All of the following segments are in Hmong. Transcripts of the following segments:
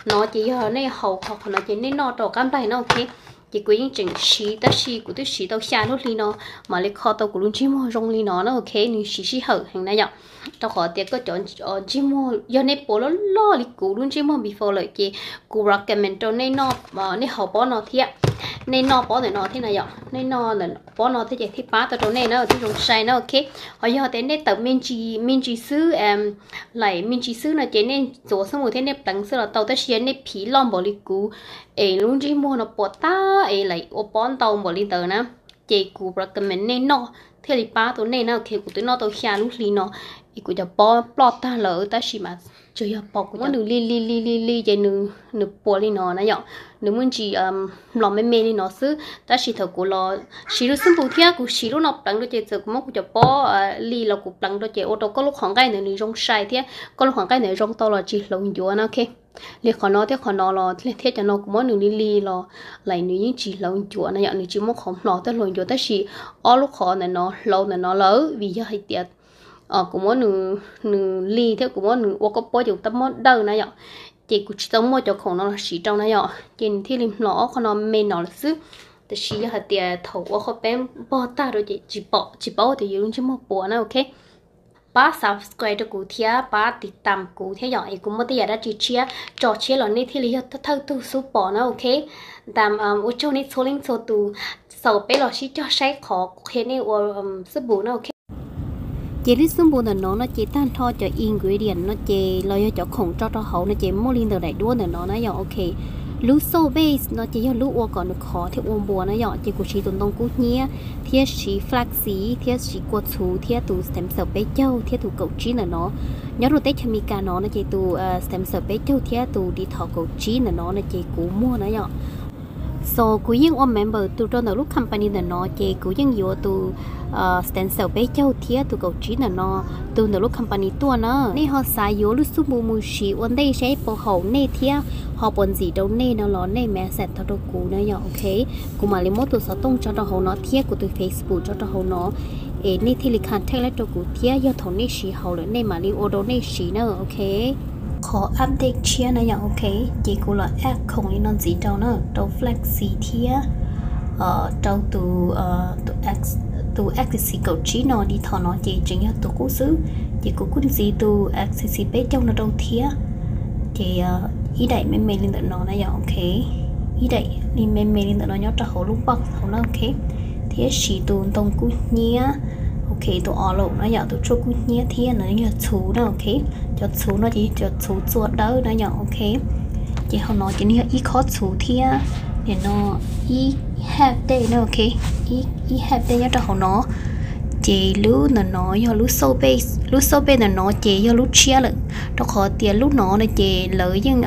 No ces yog nej haus qhov qhov no ces nej noj rau qab nplaig na, ok. Ces kuv yeej tseem siv tab sis kuv twb siv tau xya lub hli no mam li kho tau kuv lub ntsej muag zoo li no na, ok. Nws siv sij hawm heev na yom, rau qhov tias koj cov ntsej muag yog nej puas loj loj li kuv lub ntsej muag before lawm ces kuv recommend rau nej noj, nej haus pob no thiab, nej noj pob ntawm no thiab na yom, nej noj pob no thiab ces thiaj pab tau rau nej na, thiaj zoo sai na, ok. Ho yog tias nej tawm me ntsis, me ntsis xwb, laim me ntsis xwb no ces nej ntxuav xub mus thiab nej pleev xwb los tau, tab sis yog nej phiv loj npaum li kuv es lub ntsej muag no puas tag es laim ua pob ntau npaum li ntawd na, ces kuv recommend nej noj thiaj li pab tau nej na, ok. Kuv twb noj tau xya lub hli no es kuv cov pob ploj tag lawm tab sis mas tsuas yog pom kuv muab nws li li li li li ces nws puas li no na yom, nws muaj ntsis mlos me me li no xwb, tab sis thaum kuv los siv lub xub npus thiab kuv siv lub no pleev rau ces txawm kuv muab kuv cov pob li los kuv pleev rau ces ua rau koj lub qhov nqaij ntawd nws zoo sai thiab koj lub qhov nqaij ntawd zoo tau los tsis hlauv ncuav na, ok. Li qhov no thiab qhov no los thiab cov no kuv muab nws li li los lawm nws yeej tsis hlauv ncuav na yom, nws tsis muaj qhov mlos thiab hlauv ncuav, tab sis ob lub qhov ntawm no hlauv ntawm no lawm vim yog hais tias kuv muab nws li thiab kuv muab nws ua koj pob ces kuv tab muab dawj na yom, ces kuv tsis tau muaj cov khoom no los siv rau na yom, ces nws thiaj li mlos ob qhov no me no lawm xwb. Tab sis yog hais tias thaum ua qhov peb npog tag rau ces tsis pom, tsis paub tias yus lub ntsej muag puas na, ok. Pab subscribe rau kuv thiab pab tiv tam kuv thiab yom, es kuv muaj tej yam dab tsi tshiab tso tshiab los nej thiaj li yog thawj tug xub pom na, ok. Tam ua tsaug nej txhua leej txhua tus, xaus peb los sib cog saib qhov kuv qhia nej ua xub npus na, ok. Ces lub xub npus ntawm no no ces tag nrho cov ingredient no ces los yog cov khoom tso rau hauv no ces muaj li ntawm daim duab ntawm no na yom, ok. Lub soap base no ces yog lub ua kom nws khov thiab ua npuas na yom, ces kuv siv tus ntoo kub hnyiab thiab siv flaxseed thiab siv kua txhuv thiab tus stem cell peb caug thiab tus kaum tsib ntawm no. Nyob rau teb chaws Amelikas no no ces tus stem cell peb caug thiab tus detox kaum tsib ntawm no no ces kuv muag na yom. So kuv yeej ua member tus rau ntawm lub company ntawm no ces kuv yeej yuav tus stem cell peb caug thiab tus kaum tsib ntawm no, tus ntawm lub company tuaj na. Nej ho xav yuav lub xub npus mus siv ua ntej seb puas haum nej thiab ho puas ntxim rau nej no los nej message tau rau kuv na yom, ok. Kuv mam li muab tus xov tooj tso rau hauv no thiab kuv tus Facebook tso rau hauv no, es nej thiaj li contact rau kuv thiab yog thaum nej siv haum lawm nej mam li ua rau nej siv na, ok. Qhov update tshiab na yom, ok, ces kuv los add khoom li no ntxiv rau na, rau flaxseed thiab rau tus, tus X C C kaum tsib no, detox no ces tseem yog tus qub xwb. Ces kuv kuj ntxiv tus X C C peb caug no rau thiab. Ces ib daim me me li ntawm no na yom, ok, ib daim li me me li ntawm no nyob rau hauv lub box hauv na, ok, thiab siv tus ntoo kub hnyiab, ok, tus olive na yom, tus tshuaj kub hnyiab thiab no yog txhuv na, ok. Cov txhuv no ces yog cov txhuv txua dawb na yom, ok. Ces hauv no ces nws yog ib khob txhuv thiab, nim no ib half dej na, ok, ib half dej nyob rau hauv no. Ces lub ntawm no yog lub soap base, lub soap base ntawm no ces yog lub tshiab lawm, rau qhov tias lub no no ces lawv yeej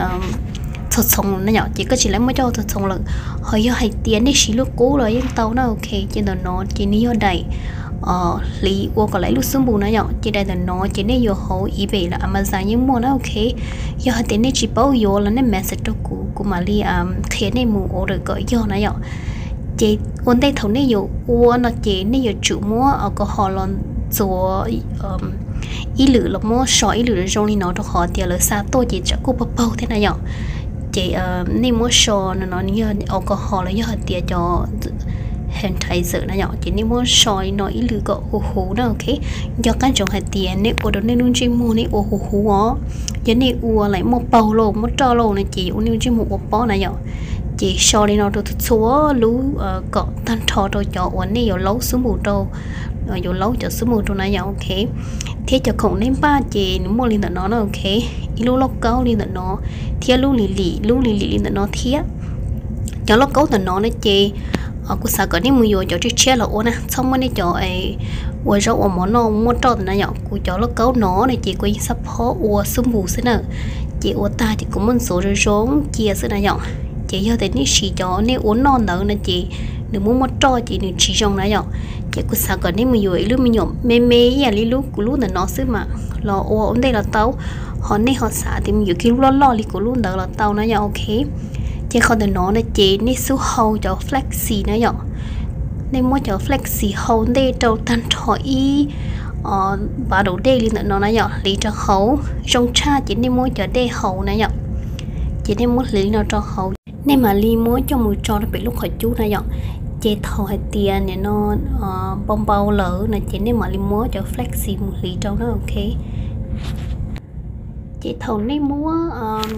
txhoov txhoov na yom, ces koj tsis lam muab coj txhoov txhoov lawm. Ho yog hais tias nej siv lub qub los yeej tau na, ok. Ces ntawm no ces nws yog daim hliv ua kom lawv lub xub npus na yom, ces daim ntawm no ces nej yuav hauv eBay los Amazon yeej muaj na, ok. Yog hais tias nej tsis paub yuav los nej message rau kuv, kuv mam li qhia nej mus order kom yog na yom. Ces ua ntej thaum nej yuav ua no ces nej yuav tsum muab alcohol los ntxuav ib lwm los muab so ib lwm zoo li no, rau qhov tias lawv xa tuaj ces tsam kuj paug paug thiab na yom. Ces nej muab so no no nws yog alcohol los yog hais tias cov hand sanitizer na yom, ces nej muab so li no ib lwm kom huv huv na, ok. Nco qab ntsoov hais tias nej ua rau nej lub ntsej muag nej ua huv huv os. Yog nej ua lawm muaj paug lauj muaj roj lauj no ces ua nej lub ntsej muag ua pob na yom. Ces so li no rau txhua lub kom tag nrho rau cov uas nej yuav laub xub npus rau, yuav laub cov xub npus rau na yom, ok. Thiab cov khoom nej npaj ces nws muaj li ntawm no na, ok. Ib lub lauj kaub li ntawm no, thiab lub lim lim, lub lim lim li ntawm no thiab. Cov lauj kaub ntawm no na ces kuv xav kom nej mus yuav cov tshiab tshiab los ua na, txhob muab nej cov ua zaub ua mov noj muaj roj ntawm na yom. Kuv cov lauj kaub no na ces kuv yeej xab phob ua xub npus xwb na. Ces ua tag ces kuv muab ntxuav zoo zoo cia xwb na yom. Ces yog tias nej siv cov nej ua noj ntawd no ces nws muaj muaj roj ces nws tsis zoo na yom. Ces kuv xav kom nej mus yuav ib lub me nyuam me me ib yam li lub kuv lub ntawm no xwb mas los ua ua ntej los tau. Ho nej ho xav tias mus yuav kiag lub loj loj li kuv lub ntawd los tau na yom, ok. Ces qhov ntawm no na ces nej xub hau cov flaxseed na yom. Nej muab cov flaxseed hau ntej rau tag nrho ib bottle dej li ntawm no na yom, hliv rau hauv zoo tshaj ces nej muab cov dej hau na yom. Ces nej muab hliv no rau hauv, nej mam li muab coj mus tso rau pem lub qhov cub na yom. Ces thaum hais tias nim no npau npau lawm no ces nej mam li muab cov flexi mus hliv rau na, ok. Ces thaum nej muab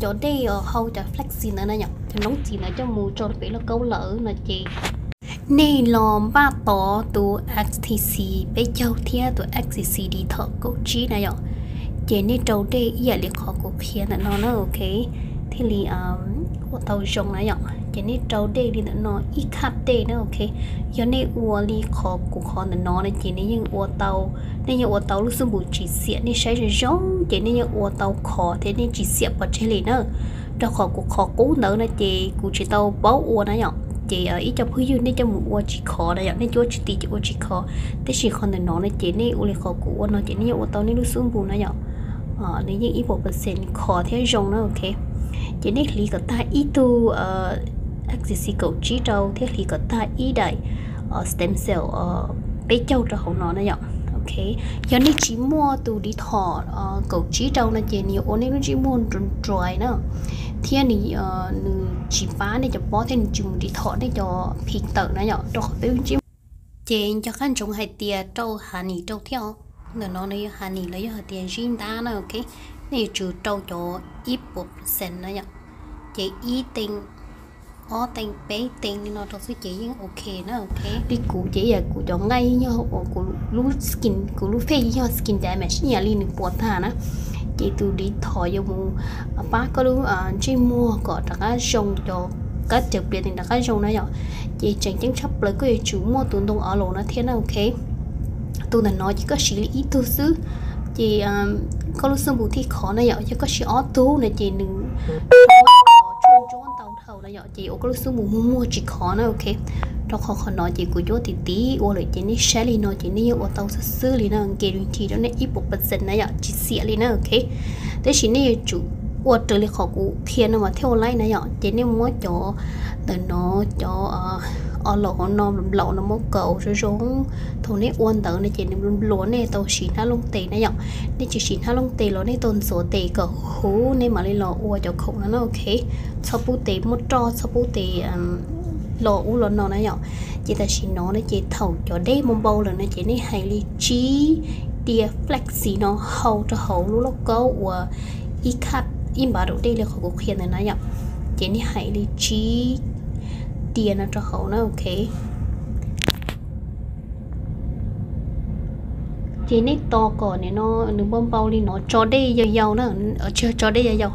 cov dej uas hau cov flexi ntawd na yom, cov noob txiv ntawd coj mus tso rau pem lauj kaub lawm no ces nej los npaj tod tus X T C peb caug thiab tus X T C detox kaum tsib na yom. Ces nej rau dej ib yam li qhov kuv qhia ntawm no na, ok, thiaj li ua tau zoo na yom. Ces nej rau dej li ntawm no ib cup dej na, ok. Yog nej ua li qhov kuv qhov ntawm no na ces nej yeej ua tau, nej yeej ua tau lub xub npum tsis xiam, nej saib zoo zoo ces nej yeej ua tau khov thiab nej tsis xiam pov tseg li na. Rau qhov kuv qhov qub ntawd na ces kuv tsis tau paub ua na yom. Ces ib co phooj ywg nej coj mus ua tsis khov na yom, nej cuab tsis ti ces ua tsis khov. Tab sis qhov ntawm no na ces nej ua li qhov kuv ua no ces nej yeej ua tau nej lub xub npum na yom. Nws yeej ib puas percent khov thiab zoo na, ok. Ces nej hliv kom tag ib tug X T C kaum tsib rau thiab hliv kom tag ib daim stem cell peb caug rau hauv no na yom, ok. Yog nej tsis muaj tus detox kaum tsib rau no ces nws yuav ua nej lub ntsej muag dry dry na, thiab nws, nws tsis pab nej cov pob thiab nws tsis mus detox nej cov pig tawm na yom, rau qhov peb lub ntsej muag. Ces nco qab ntsoov hais tias rau honey rau thiab os. Ntawm no nws yog honey los yog hais tias zib ntab na, ok. Nej yuav tsum rau cov ib puas percent na yom. Ces ib teev, ob teev, peb teev li no rau xwb ces yeej ok na, ok. Li kuv ces ib yam kuv cov nqaij yog uas kuv lub skin, kuv lub face yog skin damage ib yam li nws puas tag na. Ces tus detox yuav mus pab koj lub ntsej muag kom rov qab zoo, cov kab cawv pliav rov qab zoo na yom. Ces tseem ceeb tshaj plaws koj yuav tsum muaj tus ntoo aloe no thiab na, ok. Tus ntawm no ces koj siv li ib tug xwb, ces koj lub xub npum thiaj khov na yom. Yog koj siv ob tug no ces nws tshuaj ntsuab ntau dhau na yom, ces ua koj lub xub npum muag muag tsis khov na, ok. Rau qhov qhov no ces kuv cuab tim tid ua lawm ces nej saib li no ces nej yeej ua tau xwb xwb li na, guarantee rau nej ib puas percent na yom, tsis xiam li na, ok. Tab sis nej yuav tsum ua raws li qhov kuv qhia no mas thiaj ua laib na yom. Ces nej muab cov ntawm no, cov aloe no nplaum no muab kaus zoo zoo. Thaum nej ua ntawd no ces nws nplua, nej tau siv hnab looj tes na yom. Nej tsis siv hnab looj tes los nej tau ntxuav tes kom huv huv nej mam li los ua cov khoom no na, ok. Txhob pub tes muaj roj, txhob pub tes los ub los no na yom. Ces tam sim no no ces thaum cov dej npau npau lawm no ces nej hais li tsib tia flaxseed no hau rau hauv lub lauj kaub uas ib cup, ib npav daum dej li qhov kuv qhia ntawd na yom. Ces nej hais li tsib tia no rau hauv na, ok. Ces nej tos kom nim no nws npau npau li no, tso dej yau yau na, tsis yog tso dej yau yau,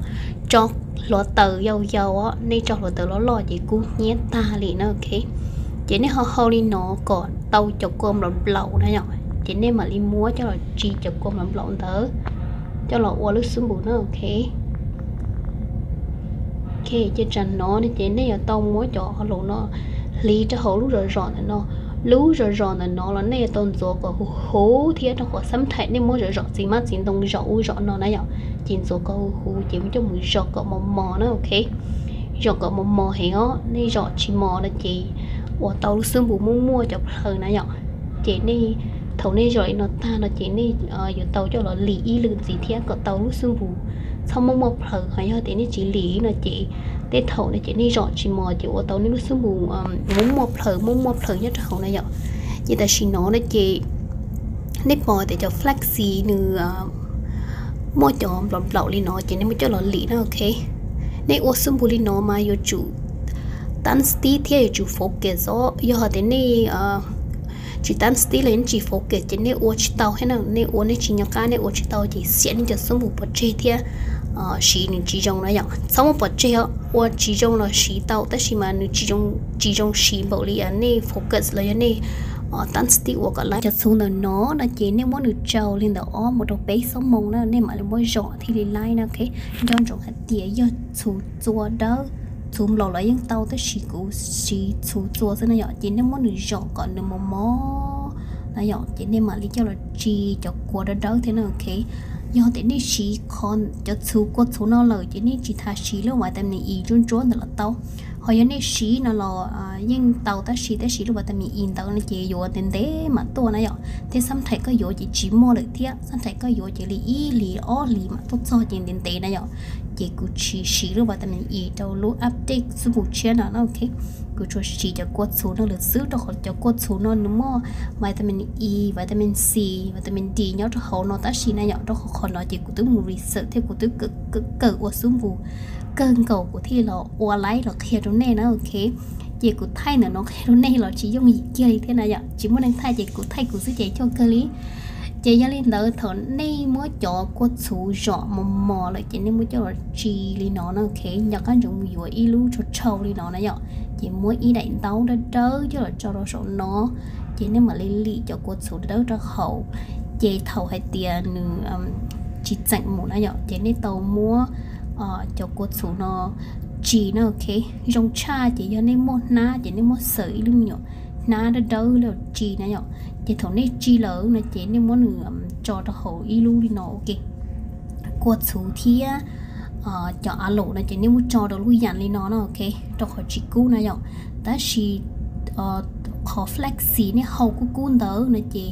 tso hluav taws yau yau os, nej tso hluav taws loj loj ces kub hnyiab tag li na, ok. Ces nej ho hau li no kom tau cov kua nplaum nplaum na yom, ces nej mam li muab coj los tsis cov kua nplaum nplaum ntawd coj los ua lub xub npum na, ok. Ok, ces tsam no no ces nej yuav tau muab cov aloe no hliv rau hauv lub zom zom ntawm no. Lub zom zom ntawm no los nej yuav tau ntxuav kom huv huv thiab, rau qhov sometimes nej muab zom zom txiv hmab txiv ntoo zom ub zom no na yom, ces ntxuav kom huv huv ces muab coj mus zom kom mos mos na, ok. Zom kom mos mos heev os, nej zom tsis mos no ces ua tau lub xub npum muaj muaj cov plhaws na yom. Ces nej, thaum nej zom li no tag no ces nej yuav tau coj los lim ib lwm ntxiv thiab kom tau lub xub npum txhob muaj muaj plhaws. Ho yog tias nej tsis lim no ces tej thaum no ces nej zom tsis mos ces ua tau nej lub xub npum muaj muaj plhaws, muaj muaj plhaws nyob rau hauv na yom. Ces tam sim no no ces nej pom tias cov flaxseed nws muaj cov nplaum nplaum li no ces nej muab coj los lim na, ok. Nej ua xub npum li no mas yuav tsum tab stib thiab yuav tsum focus os. Yog hais tias nej tsis tab stib los nej tsis focus ces nej ua tsis tau thiab na. Nej ua nej tsis nco qab, nej ua tsis tau ces xiam nej cov xub npum pov tseg thiab siv nws tsis zoo na yom. Txhob muab pov tseg os, ua tsis zoo los siv tau tab sis mas nws tsis zoo siv npaum li nej focus los yog nej tab stib ua kom laib. Cov txhuv ntawm no no ces nej muab nws tsau li ntawm ob mus rau peb xuab moos na, nej mam li muab zom thiaj li laib na, ok. Nco ntsoov hais tias yog txhuv txua dawb, txhuv nplaum los yeej tau tab sis kuv siv txhuv txua xwb na yom, ces nej muab nws zom kom nws mos mos na yom, ces nej mam li coj los tsis cov kua dawb dawb thiab na, ok. Yog tias nej siv qhov cov txhuv kua txhuv no lawm ces nej tsis tas siv lub vitamin E ntsuab ntsuab ntawd los tau. Ho yog nej siv no los yeej tau tab sis, tab sis lub vitamin E ntawd no ces yuav ntev ntev mam tuaj na yom, thiab sometimes koj yuav ces tsis muaj lawm thiab, sometimes koj yuav ces li ib hlis ob hlis mam tuaj txog ces ntev ntev na yom. ces kuv tsis siv lub vitamin E rau lub update xub npus tshiab no na, ok. Kuv tsuas siv cov kua txhuv no lawm xwb, rau qhov cov kua txhuv no nws muaj vitamin E, vitamin C, vitamin D nyob rau hauv no tab sis na yom, rau qhov qhov no ces kuv twb mus research thiab kuv twb kawm ua xub npus kawg nkaus kuv thiaj los ua live los qhia rau nej na, ok. Ces kuv thaij ntawm no qhia rau nej los tsis yooj yim kiag li thiab na yom, tsis muaj neeg thaij ces kuv thaij kuv xwb ces coj kawg li. Ces yog li ntawd thaum nej muab cov kua txhuv zom mos mos lawm ces nej muab coj los tsis li no na, ok. Nco qab ntsoov mus yuav ib lub tshau tshau li no na yom, ces muab ib daim ntaub dawb dawb coj los tso rau saum no, ces nej mam li lim cov kua txhuv dawb dawb rau hauv. Ces thaum hais tias nws tsis txeem mus na yom, ces nej tau muab cov kua txhuv no tsis na, ok. Zoo tshaj ces yog nej muaj hnab ces nej muab xaws ib lub me nyuam hnab dawb dawb los tsis na yom, ces thaum nej tsis lawm no ces nej muab nws tso rau hauv ib lub li no, ok. Kua txhuv thiab cov a laum no ces nej muab tso rau lub yam li no na, ok, rau qhov tsis kub na yom. Tab sis qhov flaxseed nej hau kub kub ntawd no ces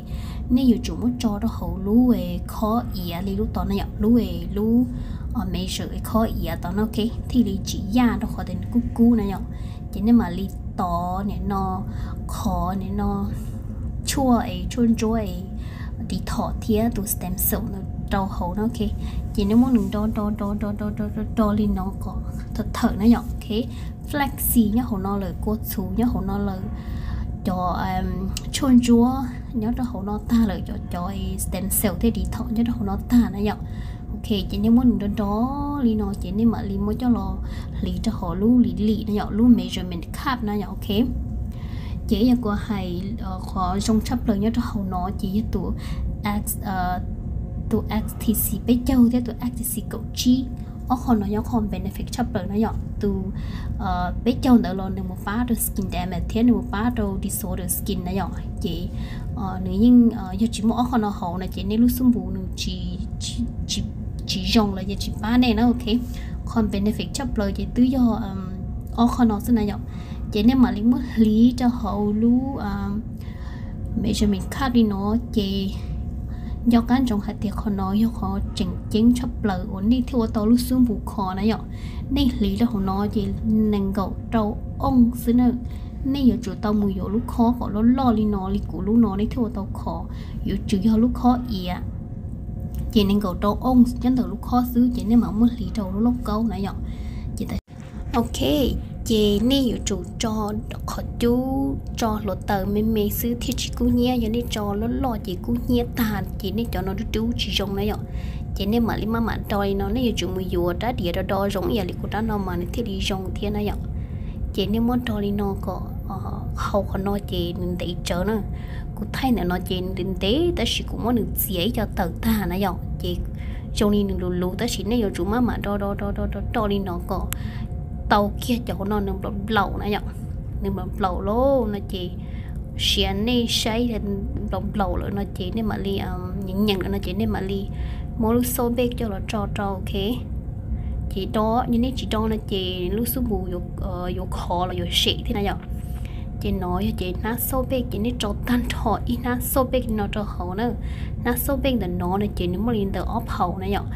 nej yuav tsum muab tso rau hauv lub khob iav li lub tod na yom, lub lub measure khob iav tod no, ok, thiaj li tsis yaj rau qhov tias nws kub kub na yom. Ces nej mam li tov nim no qhov nim no tshuaj es tshuaj ntsuab es detox thiab tus stem cell no rau hauv na, ok. Ces nej muab nws do do do do do do do do li no kom thawm thawm na yom, ok. Flaxseed nyob hauv no lawm, kua txhuv nyob hauv no lawm, cov tshuaj ntsuab nyob rau hauv no tag lawm, cov cov stem cell thiab detox nyob rau hauv no tag na yom. Ok, ces nej muab nws do do li no ces nej mam li muab coj los hliv rau hauv lub lim lim na yom, lub measurement cup na yom, ok. Ces yog kuv hais qhov zoo tshaj plaws nyob rau hauv no ces yog tus tus X T C peb caug thiab tus X T C kaum tsib. Ob qho no yog qho benefit tshaj plaws na yom. Tus peb caug ntawd los nws mus pab rau skin damage thiab nws mus pab rau disorder skin na yom. Ces nws yeej yog tsis muaj ob qho no hauv no ces nej lub xub npus nws tsis zoo los yog tsis pab nej na, ok. Qho benefit tshaj plaws ces twb yog ob qho no xwb na yom. Ces nej mam li muab hliv rau hauv lub measurement cup li no ces nco qab ntsoov hais tias qhov no yog qhov tseem ceeb tshaj plaws uas nej thiaj ua tau lub xub npus khov na yom. Nej hliv rau hauv no ces nees nkaum rau ounce xwb na. Nej yuav tsum tau mus yuav lub khob kom loj loj li no li kuv lub no nej thiaj ua tau khov. Yuav tsum yog lub khob iav ces nees nkaum rau ounce nyob ntawm lub khob xwb ces nej mam muab hliv rau lub lauj kaub na yom. Ces ok, ces nej yuav tsum tso qhov cub, tso hluav taws me me xwb thiaj tsis kub hnyiab. Yog nej tso loj loj ces kub hnyiab tag ces nej cov no dub dub tsis zoo na yom. Ces nej mam li maj mam do li no, nej yuav tsum mus yuav rab diav do do zoo ib yam li kuv rab no mas nws thiaj li zoo thiab na yom. Ces nej muab do li no kom hau qhov no ces nws ntev tsawv na. Kuv thaij ntawm no ces nws ntev tab sis kuv muab nws txiav ib co tawm tag na yom. Ces zoo li nws luv luv tab sis nej yuav tsum maj mam do do do do do do li no kom tau kiag cov hauv no nws nplaum nplaum na yom. Nws nplaum nplaum lauj no ces sia nej saib nplaum nplaum lawm no ces nej mam li nyeem nyeem lawm no ces nej mam li muab lub xauj npej coj los tso rau, ok. Ces do, yog nej tsis do no ces lub xub npus yuav khov los yuav sem thiab na yom. Ces no yog ces hnab xauj npej ces nej tso tag nrho ib hnab xauj npej no rau hauv na. Hnab xauj npej ntawm no no ces nws muaj li ntawm ob phaus na yom.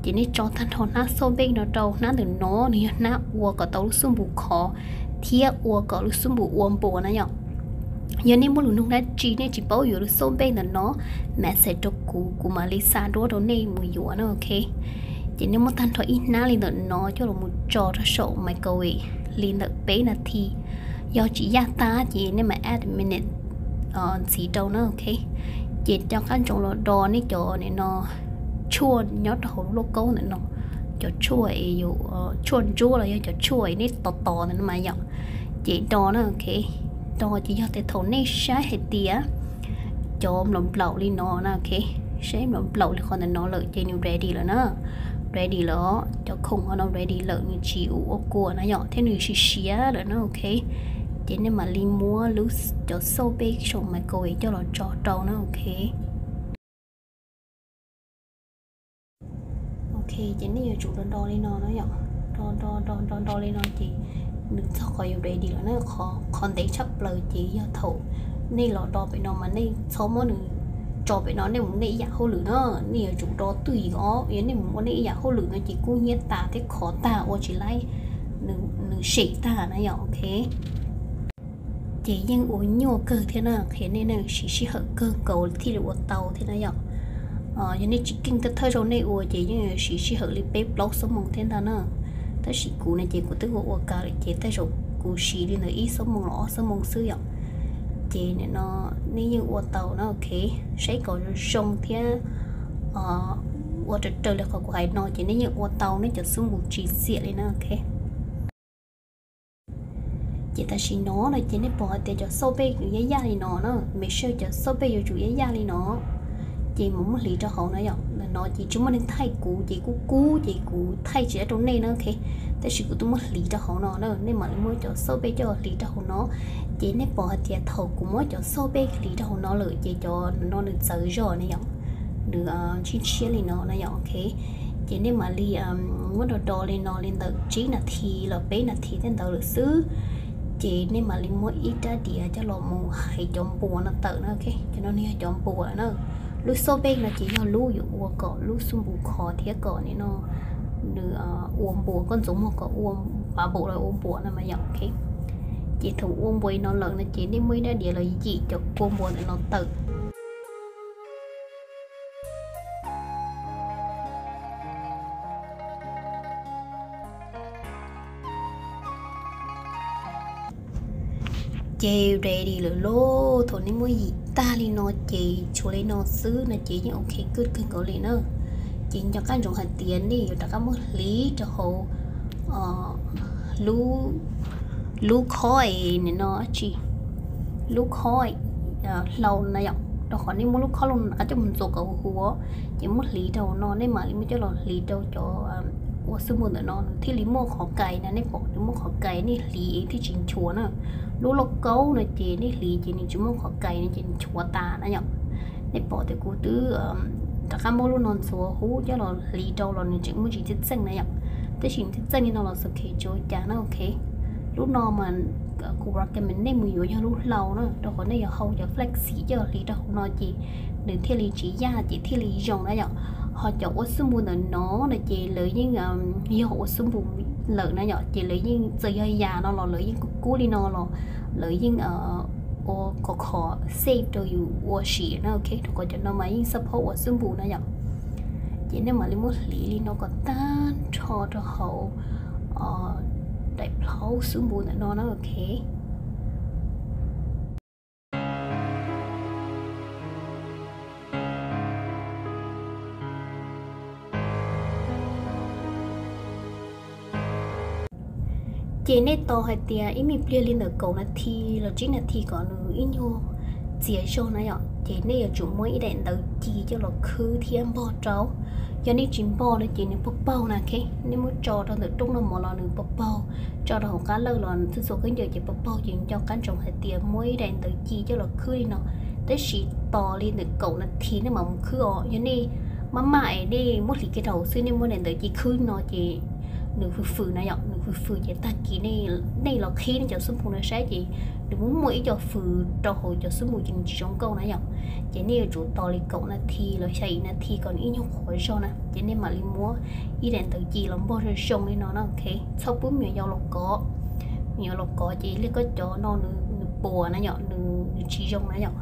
Ces nej tso tag nrho hnab xauj npej no rau hnab ntawm no, nws yog hnab ua kom tau lub xub npus khov thiab ua kom lub xub npus ua npuas na yom. Yog nej muaj lus nug dab tsi nej tsis paub yuav lub xauj npej ntawm no, message rau kuv, kuv mam li xa duab rau nej mus yuav na, ok. Ces nej muab tag nrho ib hnab li ntawm no coj los mus tso rau saum microwave li ntawm peb nas this. Yog tsis yaj tag ces nej mam add minute ntxiv rau na, ok. Ces rov qab ntsoov los do nej cov nim no tshuaj nyob rau hauv lub lauj kaub ntawm no, cov tshuaj, tshuaj ntsuab los yog cov tshuaj nej tos tos ntawm no mas yom. Ces do na, ok. Do ces yog tias thaum nej saib hais tias cov nplaum nplaum li no na, ok, saib nplaum nplaum li qhov ntawm no lawm ces nws ready lawm na. Ready lawm, cov khoom qhov no ready lawm, nws tsis ua kua na yom, thiab nws siav siav lawm na, ok. Ces nej mam li muab lub, cov xauj npej saum microwave coj los tso rau na, ok. Ok, ces nej yuav tsum do do li no na yom. Do do do do do li no ces nws txog qhov yuav ready lawm na. Qhov ntev tshaj plaws ces yog thaum nej los do pem no mas nej txhob muab nws tso pem no nej mus nej ib yam hauj lwm na, nej yuav tsum do twj ywm os, yog nej mus ua nej ib yam hauj lwm no ces kub hnyiab tas thiab khov tag ua tsis laib, nws sem tag na yom, ok. Ces yeej ua nyuaj kawg thiab na, qhia nej nej siv sij hawm kawg nkaus thiaj li ua tau thiab na yom. Yog nej tsis keej thawj zaug nej ua ces yeej siv sij hawm li peb plaub xuab moos thiab ntag na. Tab sis kuv no ces kuv twb ua ua kav lawm ces tej zaum kuv siv li ntawm ib xuab moos los ob xuab moos xwb yom. Ces nim no nej yeej ua tau na, ok. Saib kom zoo thiab ua raws raws li qhov kuv hais no ces nej yeej ua tau nej cov xub npus tsis xiam li na, ok. Ces tam sim no no ces nej pom hais tias cov xauj pej yaj yaj li no na, me sawj cov xauj pej yuav tsum yaj yaj li no, ces mus muab hliv rau hauv na yom. Ntawm no ces tsis muaj neeg thaij kuv ces kuv kub ces kuv thaij tsis tau rau nej na, ok. Tab sis kuv twb muab hliv rau hauv no na, nej mam li muab cov xauj pej coj hliv rau hauv no. Ces nej pom hais tias thaum kuv muab cov xauj pej hliv rau hauv no lawm ces cov no nws txawv zog na yom, nws tshiab tshiab li no na yom, ok. Ces nej mam li muab do do li no li ntawm tsib nas this los peb nas this tej ntawd lawm xwb. Ces nej mam li muab ib rab diav coj los mus hais cov npuas no tawm na, ok. Cov no nws yog cov npuas na. Lub xauj pej no ces yog lub yuav ua kom lub xub npus khov thiab kom nim no nws ua npuas, koj ntxuav muag kom ua pav npaum los ua npuas no mas yom, ok. Ces thaum ua npuas li no lawm no ces nej muab ib rab diav los yim cov kua npuas ntawm no tawm. Ces ready lawm lauj, thaum nej muab yim tag li no ces tshuav li no xwb no ces yeej ok kawg kawg nkaus li na. Ces nco qab ntsoov hais tias nej yuav rov qab muab hliv rau hauv lub khob es nim no tsis, lub khob hlau na yom, rau qhov nej muab lub khob hlau rov qab coj mus ntxuav kom huv huv, ces muab hliv rau no nej mam li muab coj los hliv rau cov ua xub npus ntawm no nws thiaj li muaj qhov kais na, nej pom nws muaj qhov kais nej hliv thiaj tsis nchuav na. Lub lauj kaub no ces nej hliv ces nws tsis muaj qhov kais no ces nchuav tas na yom. Nej pom tias kuv twb rov qab muab lub no ntxuav huv coj los hliv rau los nws tseem muaj ntsis txeej txeej na yom. Tab sis nws txeej txeej li no los xav khev tsis ua cas na, ok. Lub no mas kuv recommend nej mus yuav yog lub hlau na, rau qhov nej yuav hau cov flax seed coj los hliv rau hauv no ces nws thiaj li tsis yaj ces thiaj li zoo na yom. Ho cov ua xub npus ntawm no no ces lawv yeej yog ua xub npus lawm na yom, ces lawv yeej txawm yog yam no los lawv yeej kub kub li no los lawv yeej ua khov khov safe rau yus ua sim na, ok. Rau qhov cov no mas yeej support ua xub npus na yom. Ces nej mam li muab hliv li no kom tag nrho rau hauv daim plhaub xub npus ntawm no na, ok. Ces nej tos hais tias ib me pliag li ntawm kaum nas this los tsib nas this kom nws ib nyuag txias zog na yom, ces nej yuav tsum muab ib daim ntawv ci coj los khwb thiab npog rau. Yog nej tsis npog no ces nws paug paug na, ok. Nej muab tso rau ntawm roob noj mov los nws paug paug, tso rau hauv qab lawj los nws txhua txhua khaub ncaws ces paug paug, ces nco qab ntsoov hais tias muab ib daim ntawv ci coj los khwb li no. Tab sis tos li ntawm kaum nas this nej mam mus khwb os. Yog nej maj maj es nej muab hliv kiag rau hauv xwb nej muab daim ntawv ci khwb no ces nws fwm fwm na yom, nws fwm fwm ces tag kis nej los qhib nej cov xub npus no saib ces nws muaj muaj ib co fwm rau hauv cov xub npus ces nws tsis zoo nkauj na yom. Ces nej yuav tsum tos li kaum nas this los xya yim nas this kom nws ib nyuag qhuav zog na ces nej mam li muab ib daim ntawv ci los npog zoo zoo li no na, ok. Txhob pub me nyuam yaus los kov. Me nyuam yaus los kov ces li koj cov no nws puas na yom, nws tsis zoo na yom.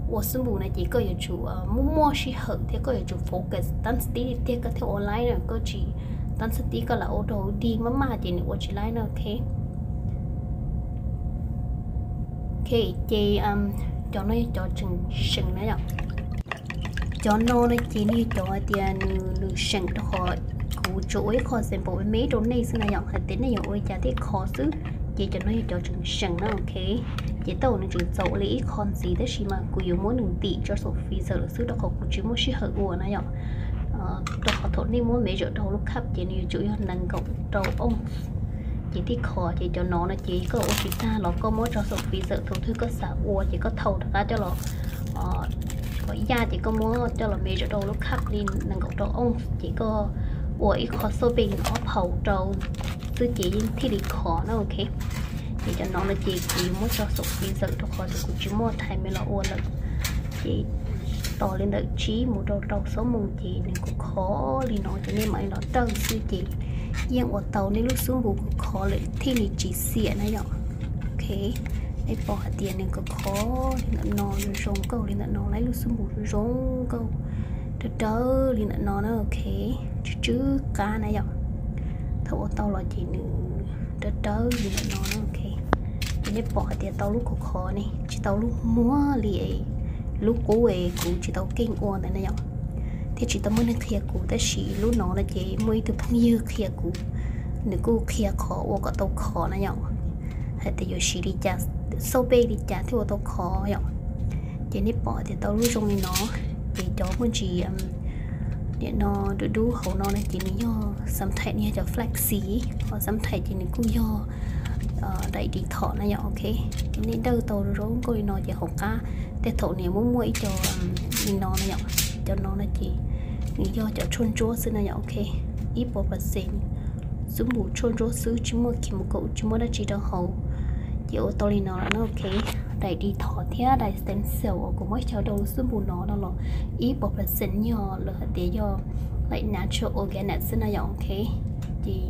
Ua xub npus na ces koj yuav tsum muaj muaj sij hawm thiab koj yuav tsum focus tab sis tib tiag koj thiaj ua laib na, koj tsis tab sis tib koj lam ua rau dig maj maj ces nws ua tsis laib na, ok. Ok, ces cov no yog cov tseem seem na yom. Cov no no ces nws yog cov hais tias nws seem rau qhov kuv tsuas ua ib qho sample me me rau nej xwb na yom, hais tias nej yuav ua li cas thiaj khov xwb. Ces cov no yog cov tseem seem na, ok. Ces tej zaum nws tseem txaus ua li ib qho ntxiv tab sis mas kuv yuav muab nws ntim tso saum freezer lawm xwb rau qhov kuv tsis muaj sij hawm ua na yom. Rau qhov thaum nej muab measure rau hauv lub cup ces nws yuav tsum yog nees nkaum rau ounce ces thiaj khov. Ces cov no no ces koj ua tsis tag los koj muab tso saum freezer, thaum twg koj xav ua ces koj thau rov qab coj los kom yaj ces koj muab coj los measure rau hauv lub cup li nees nkaum rau ounce ces koj ua ib qho xauj pej ob phaus rau xwb ces yeej thiaj li khov na, ok. Ces cov no no ces kuv yuav muab tso saum freezer rau qhov tias kuv tsis muaj time los ua lawm. Ces Tos li ntawm tsib mus rau rau xuab moos ces nws khov khov li no ces nej mam li los dawj xwb ces yeej ua tau nej lub xub npus khov khov lawm thiaj li tsis xiam na yom. Ok, nej pom hais tias nws khov khov li ntawm no, zoo zoo nkauj li ntawm no, lub xub npus zoo zoo nkauj, dawb dawb li ntawm no na, ok, tsw tsw qab na yom. Thaum ua tau los ces nws dawb dawb li ntawm no na, ok. Ces nej pom hais tias tau lub khov khov ne, tsis tau lub muag li, lub qub es kuv tsis tau keej ua ntawd na yom, thiab tsis tau muaj neeg qhia kuv, tab sis lub no no ces muaj ib tug phooj ywg qhia kuv, nws kuj qhia qhov ua kom tau khov na yom, hais tias yuav siv li cas, xauj pej li cas thiaj ua tau khov yom. Ces nej pom tias tau lub zoo li no, ces cov muaj ntsis nim no dub dub hauv no no ces nws yog sometimes nws yog cov flaxseed, ho sometimes ces nws kuj yog daim detox na yom, ok. Ces nej dawj tau zoo nkauj li no ces hauv qab tej thaum nws muaj muaj ib co li no na yom, cov no no ces nws yog cov tshuaj ntsuab xwb na yom, ok. Ib puas percent xub npus tshuaj ntsuab xwb, tsis muaj chemical, tsis muaj dab tsi rau hauv. Ces ua tau li no lawm na, ok. Daim detox thiab daim stem cell uas kuv muab xyaw rau lub xub npus no no los ib puas percent yog lawv hais tias yog like natural organic xwb na yom, ok. Ces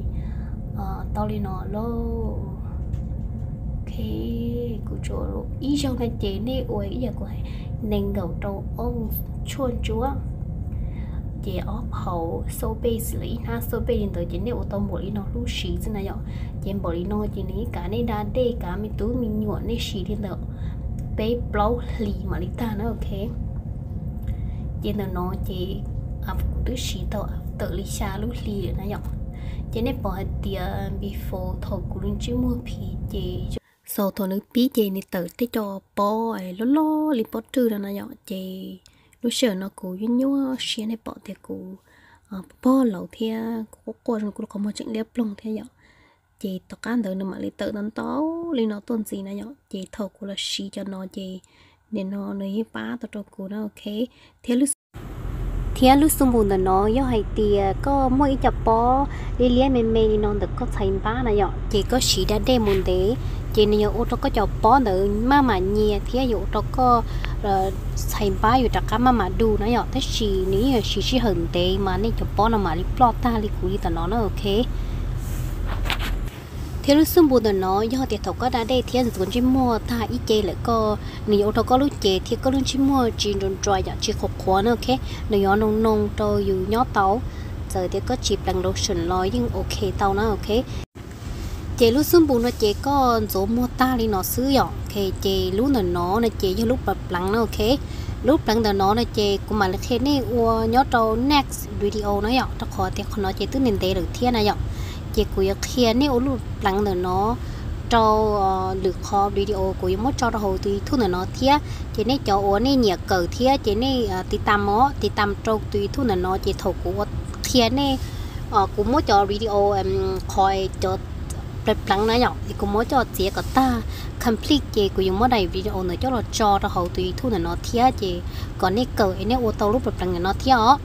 tau li no lauj. Ok, kuv tsuas ib zaug no ces nej ua ib yam kuv hais, nees nkaum rau ob tshuaj ntsuab, ces ob phaus soap base, lawv ib hnab soap base li ntawd ces nej ua tau npaum li no lub siv xwb na yom. Ces npaum li no ces nws yeej kav nej da dej, kav me tub me nyuam, nej siv li ntawm peb plaub hlis mam li tag na, ok. Ces ntawm no ces kuv twb siv tau tawm li xya lub hli lawm na yom. Ces nej pom hais tias before thaum kuv lub ntsej muag phiv ces xaus thaum nws pib ces nws tawm tej co pob loj loj li pob rwj no na yom. Ces lub sij hawm no kuv nyuaj nyuaj siab, nej pom tias kuv pog laus thiab kuv quaj quaj zoo, kuv lub qhov muag tseem liab ploog thiab yom. Ces tom qab ntawd nws mam li tawm ntau ntau li no tuaj ntxiv na yom. Ces thaum kuv los siv cov no ces nim no nws yeej pab tau rau kuv na, ok. Thiab lub xub npus ntawm no yog hais tias koj muaj ib co pob liab liab me me li no ntawm koj txhais npab na yom, ces koj siv da dej mus ntev, ces nws yuav ua rau koj cov pob ntawd maj mam nyias thiab yuav ua rau koj txhais npab yuav rov qab maj mam du na yom. Tab sis nws yeej yuav siv sij hawm ntev mas nej cov pob no mam li ploj tag li kuv li tom no na, ok. Thiab lub xub npus ntawm no yog tias thaum koj da dej thiab ntxuav ntsej muag tag ib ce lawm koj, nws yuav ua rau koj lub cev thiab koj lub ntsej muag tsis nrov nrov yom, tsis qhuav qhuav na, ok. Nws yuav noo noo rau yus nyob tau, txawm tias koj tsis pleev lotion los yeej ok tau na, ok. Ces lub xub npus no ces koj ntxuav muag tag li no xwb yom, ok. Ces lub ntawm no no ces yog lub pleev pleev na, ok. Lub pleev ntawm no no ces kuv mam li qhia nej ua nyob rau next video na yom, rau qhov tias qhov no ces twb ntev ntev lawm thiab na yom. Ces kuv yuav qhia nej ua lub pleev ntawm no rau lwm qhov video kuv yuav muab tso rau hauv tus YouTube ntawm no thiab. Ces nej cov uas nej nyiam kawm thiab ces nej tiv tam os, tiv tam rau tus YouTube ntawm no ces thaum kuv ua qhia nej, kuv muab cov video qhov cov pleev pleev na yom, es kuv muab coj txiav kom tag complete ces kuv yuav muab daim video ntawd coj los tso rau hauv tus YouTube ntawm no thiab ces kom nej kawm es nej ua tau lub pleev pleev ntawm no thiab os.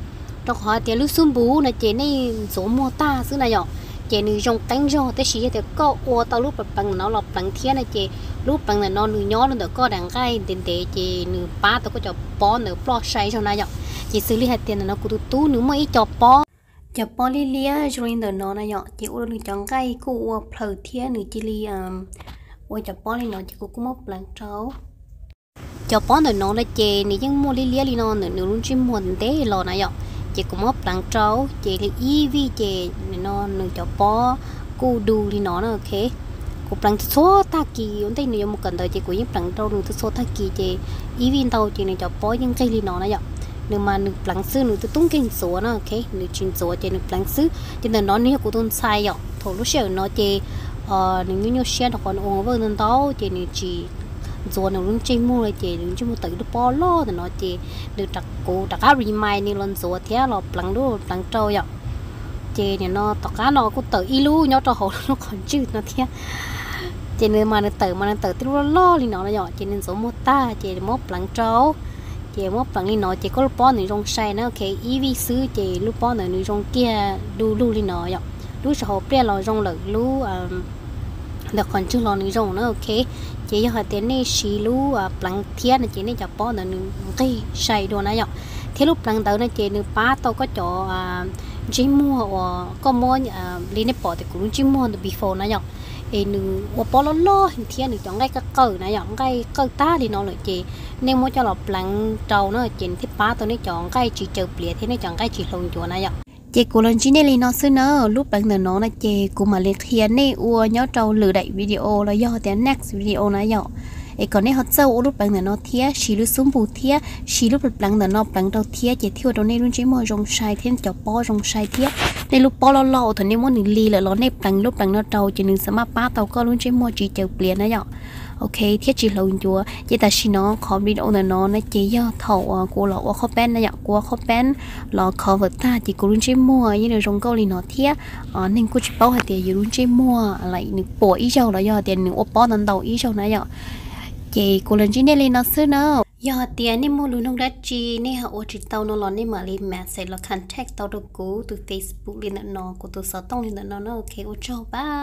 Rau qhov hais tias lub xub npus no ces nej ntxuav muag tag xwb na yom, ces nws zoo qeeb zog, tab sis yog tias koj ua tau lub pleev pleev ntawm no los pleev thiab na ces lub pleev ntawm no nws nyob rau ntawm koj daim nqaij ntev ntev ces nws pab tau koj cov pob ntawd ploj sai zog na yom. Ces xws li hais tias ntawm no kuv tus tub nws muaj ib co pob, cov pob liab liab zoo li ntawm no na yom, ces ua rau nws cov nqaij kuj ua plhaws thiab nws cia li ua cov pob li no ces kuv kuj muab pleev rau. Cov pob ntawm no no ces nws yeej muaj liab liab li no ntawm nws lub ntsej muag ntev los na yom, ces kuv muab pleev rau ces li ib vij ces no nws cov pob kuj du li no na, ok. Kuv pleev txhua tag kis ua ntej nws yuav mus kawm ntawv ces kuv yeej pleev rau nws txhua tag kis ces ib vij ntau ces nws cov pob yeej nqig li no na yom. Nws mas nws pleev xwb, nws twb tub nkeeg ntxuav na, ok, nws tsis ntxuav ces nws pleev xwb. Ces ntawm no nws yog kuv tus ntxhais yom, thaum lub sij hawm no ces nws nyuaj nyuaj siab rau qhov nws ua vaj ntau ntau ces nws tsis ntxuav nws lub ntsej muag li ces nws ntsej muag tawm ib lub pob loj ntawm no ces nws, kuv rov qab remind nws los ntxuav thiab los pleev lub pleev rau yom. Ces nim no tom qab no kuj tawm ib lub nyob rau hauv lub qhov ntswg no thiab. Ces nws mas nws tawm mas nws tawm tib lub loj loj li no na yom, ces nws ntxuav muag tag ces muab pleev rau. Ces muab pleev li no ces koj lub pob nws zoo sai na, ok, ib vij xwb ces lub pob ntawd nws zoo kiag du lug li no yom. Lub saum hauv pliaj los zoo lawm lub ntawm qhov ntswg los nws zoo na, ok. Ces yog hais tias nej siv lub pleev thiab no ces nej cov pob ntawd nws nqig sai dua na yom. Thiab lub pleev ntawd no ces nws pab tau koj cov ntsej muag uas koj muab li nej pom tias kuv lub ntsej muag ntawm before na yom, es nws ua pob loj loj heev thiab nws cov nqaij qawj qawj na yom, nqaij qawj tag li no lawm ces nej muab coj los pleev rau na ces nws thiaj pab tau nej cov nqaij tsis caws pliav thiab nej cov nqaij tsis hlauv ncuav na yom. Ces kuv los ntsib nej li no xwb na, lub pleev ntawm no na ces kuv mam li qhia nej ua nyob rau lwm daim video los yog tias next video na yom. Es kom nej ho txawj ua lub pleev ntawm no thiab siv lub xub npus thiab siv lub pleev ntawm no pleev rau thiab ces thiaj ua rau nej lub ntsej muag zoo sai thiab cov pob zoo sai thiab. Nej lub pob loj loj uas thaum nej muab nws li lawm los nej pleev lub pleev no rau ces nws xa maj pab tau koj lub ntsej muag tsis caws pliav na yom. Ok, thiab tsis hlauv ncuav. Ces tam sim no qhov video ntawm no na ces yog thaum uas kuv los ua qhob peeb na yom, kuv ua qhob peeb los cover tag ces kuv lub ntsej muag yeej zoo nkauj li no thiab. Neeg kuj tsis paub hais tias yus lub ntsej muag li nws puas ib zaug los yog tias nws ua pob ntau ntau ib zaug na yom. Ces kuv los ntsib nej li no xwb na. Yog hais tias nej muaj lus nug dab tsi nej ho ua tsis tau no los nej mam li message los contact tau rau kuv tus Facebook li ntawm no, kuv tus xov tooj li ntawm no na, ok, ua tsaug, bye.